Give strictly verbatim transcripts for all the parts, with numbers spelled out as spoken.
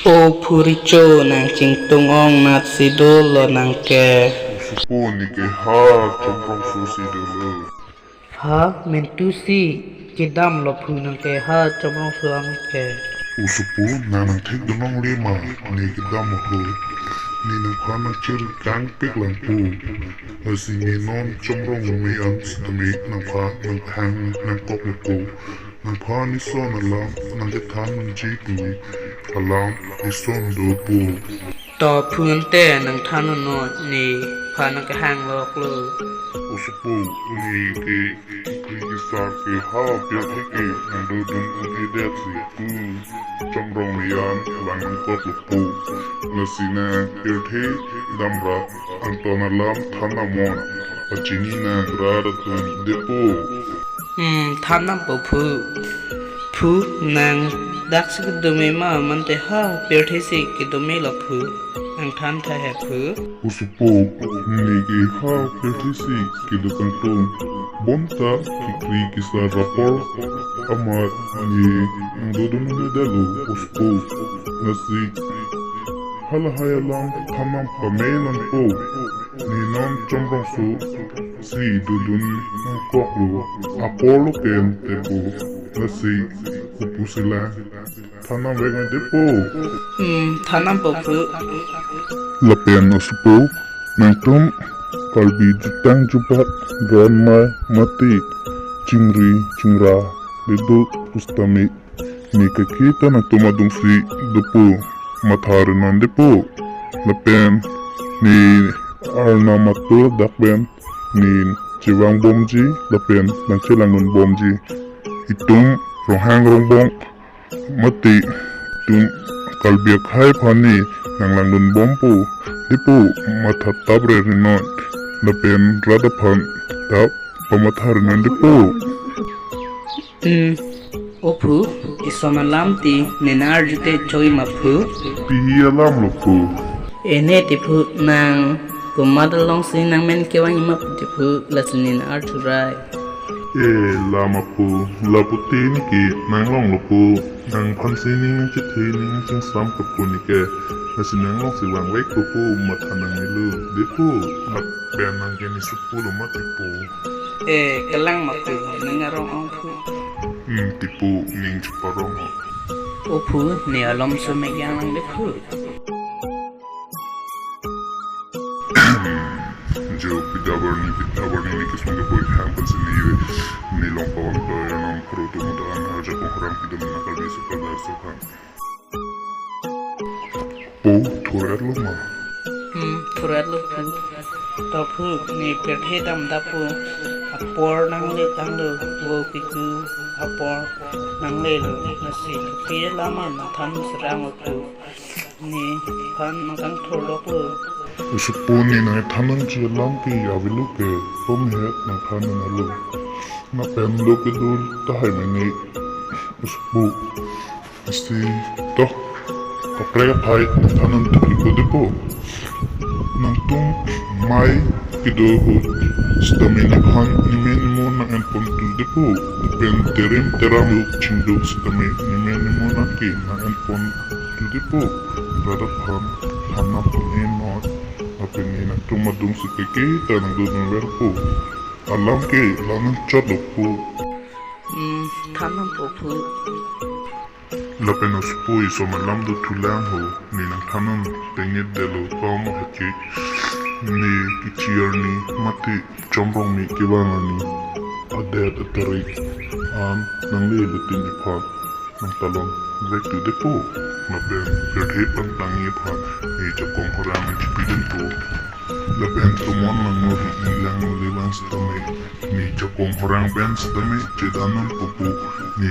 O phu Richo, nang chingtung ong nat si dolo nang ke. O sopo, ne ke ha Chomrongso si dolo. Ha, mentu si kedamlo phu nang ke ha Chomrongso ang ke. O sopo, nang nangthekdun longle ma, ne kedam ho. Ne nangphan nangchirkangpik lang pu. Lasi ne non Chomrong me an sitame nangphan nangkehang nangkoklo pu. Nangphan ison alam nangkethan nangji pu. Alam ison do pu. To phu ante nangthan non, nephan nangkehang loklo. O sopo, ne ke kekri kesar ke ha pirthe ke nangdodun un-edet si pu. Chomrong me an vang nangkoklo pu. Lasi nang pirthe damra anton alam than nang mon. Pachini nang rat atum de pu. Hmm, than nangpo phu. Phu, nang daksi kedo me ma mante ha pirthe si kedo melo phu. Nangthan tha he phu. O sopo, ne ke ha pirthe si kedo kangtung. Bonta kekri kesar apor amat ne nangdodun un-edetlo o sopo. Lasi halahai alam than nang pame nangpo. Ne non Chomrongso si dodun nangkoklo, aporlo pen te pu. Lasi kopusi lang than nang vek nang de pu. Hmm, than nangpo phu. Lapen o sopo, nangtum Karbi jutang jubat, ron mai mati, chingri chingra, ledu pustami, ne kekri ta nangtum adungsi do pu, matha ri nang de pu. Lapen ne arnam atur dak pen ne chevang bomji lapen nangchelangdun bomji. Itum Ronghang Rongbong mati itum Karbi akhei aphan ne nanglangdun bom pu de pu, matha tap re ri non. Lapen rat aphan tap pamatha ri non de pu. Hmm. O phu, ison alam ti ne nang-arju te choi ma phu? Pi alam lo phu? Ene ti phu, nang komat alongsi nangmen kevang ma phu ti phu, lasi ne nang-arju rai. E, la ma phu, lapu te ne ke nang longlo phu, nangphansi ning chethe ning chingsam ka phu ne ke, lasi nang longsi vangvek phu, matha nang nilo de phu, lapen nang ke ne sup pulo mati phu. E, kelang ma phu, nang arong ong phu. Hmm, ti phu, ning cheparong ho. O phu, ne alom so me yang lang de phu. Jo, pida barni, pida barni ne kisung ke boy hang pensi ne, ne long pawang to ya nang pro to muda an harja kong harang pida mena kal bisu kal dar so kan. Phu, thur-etlo ma? Hmm, thur-etlo phu. To phu, ne pirthe damdap phu. Apor nangle tanglo, vo kiku apor nanglelo. Lasi pirthe alam nangthan serang phu. Nephan nangkangthur loklo. O sopo, ne nangthan nangji alam ke avelo ke, tom het nangthan nanglo. Lapen do kedo tahai mene. O sopo, lasi to kaprek aphai nangthan nang thurpo de phu. Nangtum mei kedo ahut sitame nephan neme nemo nang-enpon tu de phu. Pen terim teram ahut chingduk sitame neme nemo nang ke nang-enpon tu de phu. Rat aphan than nang pon-e non. Lapen ne nangtum adungsi peke ta nangdodun ver phu. Alam ke la nangchotlo phu. Hmm, than nangpo phu. Lapen o sopo, ison alam dothulang ho, ne nangthan nang tengnedetlo tom hake, ne kechi arni mati Chomrong me kevang arni adet atarik an nanglelo tin nephan nangtalon vek tu de phu. Lapen pirthe pantangji aphan ne jakong harang chipidun phu. Lapen tomon langno hi-i langno le vang sitame, ne jakong harang pen sitame chedan nangpo phu, ne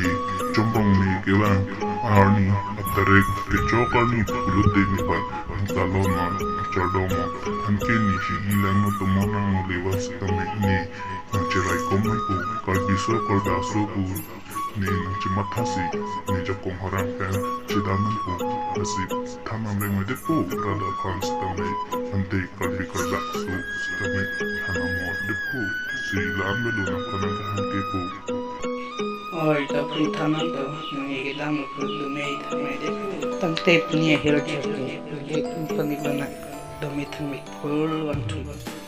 Chomrong me kevang arni atarik kechok arni pulote nephan nangtalon non, nangchardom non. Anke ne hi-i langno tomon langno le vang sitame ne nangcheraikom nangpo, Karbi so Karbi aso pu ne nangchemathasi, ne jakong harang pen chedan nangpo, lasi than nang leng de phu, rat aphan sitame, ante Karbi Karbi aso sitame than nang mo de phu, si la-an avelo nangphan nangkehang ke phu. Oi, to phru thannon to, nangji kedam lo phru dumei thangmei de. Tangte pini ahirjuke, le umpani bana, dumei thangmei full one two.